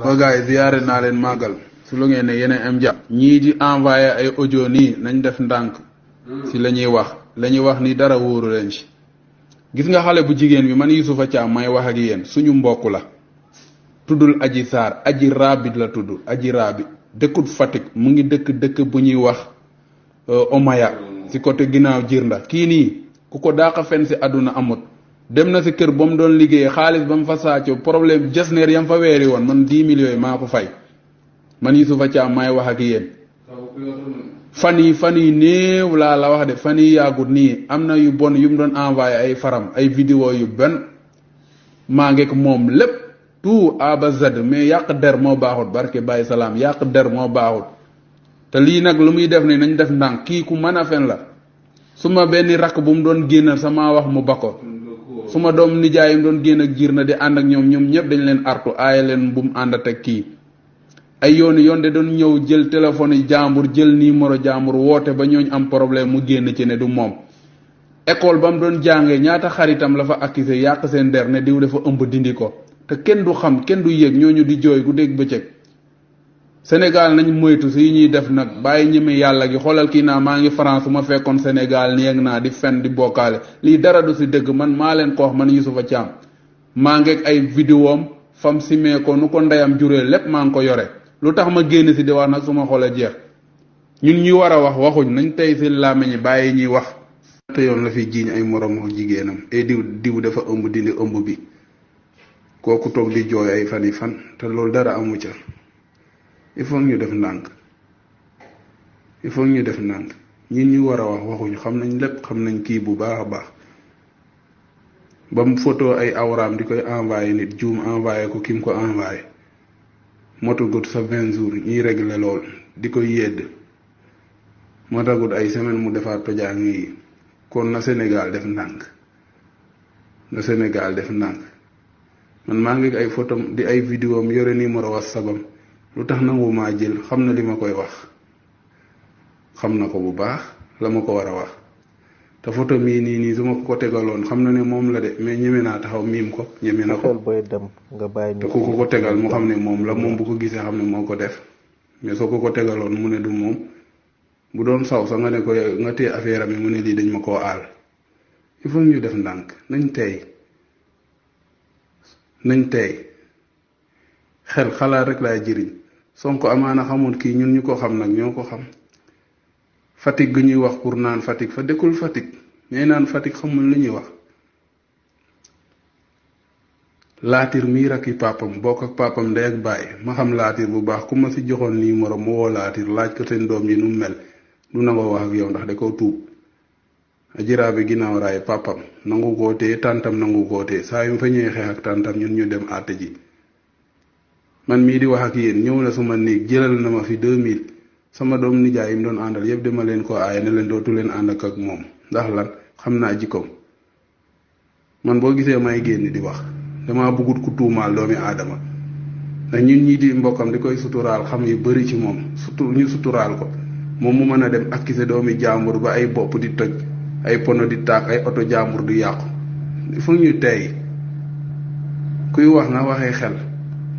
ba gars yi ziyaare naa leen màggal su lu ngeen ne yéen am jàpp ñii di envoyé ay audio nii nañ def ndànk si la ñuy wax ni dara wóoru leen ci gis nga xale bu jigéen bi man Youssoufa Thiam may wax ak yéen suñu mbokk la tuddul Adji Sarr Adji Rabi la tudd Adji Rabi dëkkut Fatick mu ngi dëkk bu ñuy wax Omaya si côté ginnaaw Jirnda kii nii ku ko daaqa fen si àdduna amut dem na si kër ba mu doon liggéey xaalis ba mu fa sàcco problème jasneer yam fa weeri woon man 10 millions yi maa ko fay man Youssoufa Thiam may wax ak yéen fan yi néew laa la wax de fan yi yàggut nii am na yu bon yu mu doon envoyé ay faram ay vidéo yu benn maa ngeek moom lépp tout A ba Z mais yàq der moo baaxut barke Baye Salaam yàq der moo baaxut te lii nag lu muy def ni nañ def ndànk kii ku mën a fen la su ma benn rakk bu mu doon génnal sama wax mu bakko su ma doom nijaayam doon génn ak jiir na di ànd ak ñoom ñëpp dañ leen artu aaye leen bu mu ànd ak kii ay yoon de doon ñëw jël téléphone yi jàmbur jël numéro jàmbur woote ba ñooñ am problème mu génn ci ne du moom école ba mu doon jàngee ñaata xaritam la fa accusé yàq seen der ne diw dafa ëmb dindi ko te kenn du xam kenn du yëg ñooñu di jooy gu dégg bëccëg Sénégal nañ moytu si ñuy def nag bàyyi ñeme yàlla gi xoolal kii naa maa ngi France ma fekkoon Sénégal ni yegg naa di fen di bokkaale lii dara du si dëgg man maa leen ko wax man Youssoufa Thiam maa ngeeg ay vidéom fam simee ko nu ko ndeyam juree lépp maa ngi ko yore lu tax ma génn si di wax nag su ma xoolee jeex ñun ñi war a wax waxuñ nañ tey si làmmiñ ñi bàyyi ñuy wax te yoon la fi jiiñ ay moroom jigéenam et diw dafa ëmb dindi ëmb bi kooku toog di jooy ay fan yi fan te loolu dara amu ca il faut ñu def ndànk ñun ñu war a wax waxuñ xam nañ lépp xam nañ kii bu baax a baax ba mu photo ay awraam di koy envoyé nit juum envoyé ko ki mu ko envoyé motagut sa 20 jours ñuy régler lool di koy yedd motagut ay semaine mu defaat tojaang yi kon na Sénégal def ndànk man maa ngi ay photo di ay vidéo am yore numéro WhatsApp am lu tax nangu maa jël xam na li ma koy wax xam na ko bu baax la ma ko war a wax te photo mii nii su ma ko tegaloon xam na ne moom la de mais ñeme naa taxaw miim ko ñeme na ko te ku ko tegal mu xam ne moom la moom bu ko gisee xam ne moo ko def mais soo ko tegaloon mu ne du moom bu doon saw sax nga ne ko nga téye affaire am yi mu ne lii dañ ma koo aal il faut ñu def ndànk nañ tey xel xalaat rek laay jëriñ Sonko amaana xamul kii ñun ñu ko xam nag ñoo ko xam Fatick gi ñuy wax pour naan Fatick fa dëkkul Fatick ñay naan Fatick xamul lu ñuy wax laatir mii rakki papam bokk ak papam ndey ak bàyyi ma xam laatir bu baax ku ma si joxoon numéro mu woo laatir laaj ko seen doom yi nu mel du nangoo wax ak yow ndax da koo tuub Adji Rabi ginnaaw raay papam nangu koo tee tàntam nangu koo tee saa yu fa ñëwee xeex ak tàntam ñun ñu dem àtte ji man mii di wax ak yéen ñëw na suma néeg jëlal na ma fi 2000 sama doom nijaay yi mu doon àndal yëpp dama leen ko aaye ne leen dootu leen ànd ak moom ndax lan xam naa jikkoom man boo gisee may génn di wax dama bëggut ku tuumaal doomi aadama ndax ñun ñii di mbokkam di koy suturaal xam yu bari ci moom ñu suturaal ko moom mu mën a dem accuser doomi jàmbur ba ay bopp di toj ay pono di taak ay oto jàmbur di yàqu il faut ñu tey kuy wax nga waxee xel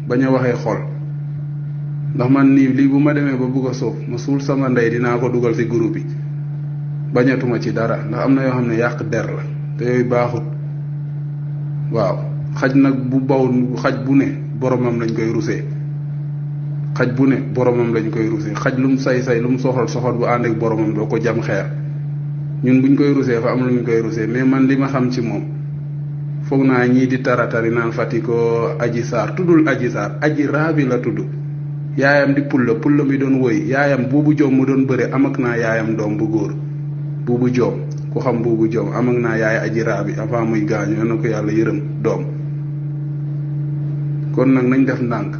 bañ a waxee xol ndax man nii lii bu ma demee ba bugg a soof ma suul sama ndey dinaa ko dugal ci groupe bi bañatuma ci dara ndax am na yoo xam ne yàq der la te yooyu baaxut waaw xaj nag bu baw xaj bu ne boromam lañ koy rusee xaj lu mu say lu mu soxal bu ànd ak boromam doo ko jam xeer ñun buñ koy rusee fa am lu ñu koy rusee mais man li ma xam ci moom foog naa ñii di taratari naan Fatiko Adji Sarr tuddul Adji Sarr Adji Rabi la tudd yaayam di pulla mi doon woy yaayam buubu joom mu doon bëre am ak naa yaayam doom bu góor buubu joom ku xam buubu joom am ak naa yaay Adji Rabi avant muy gaañu na ko yàlla yërëm doom kon nag nañ def ndànk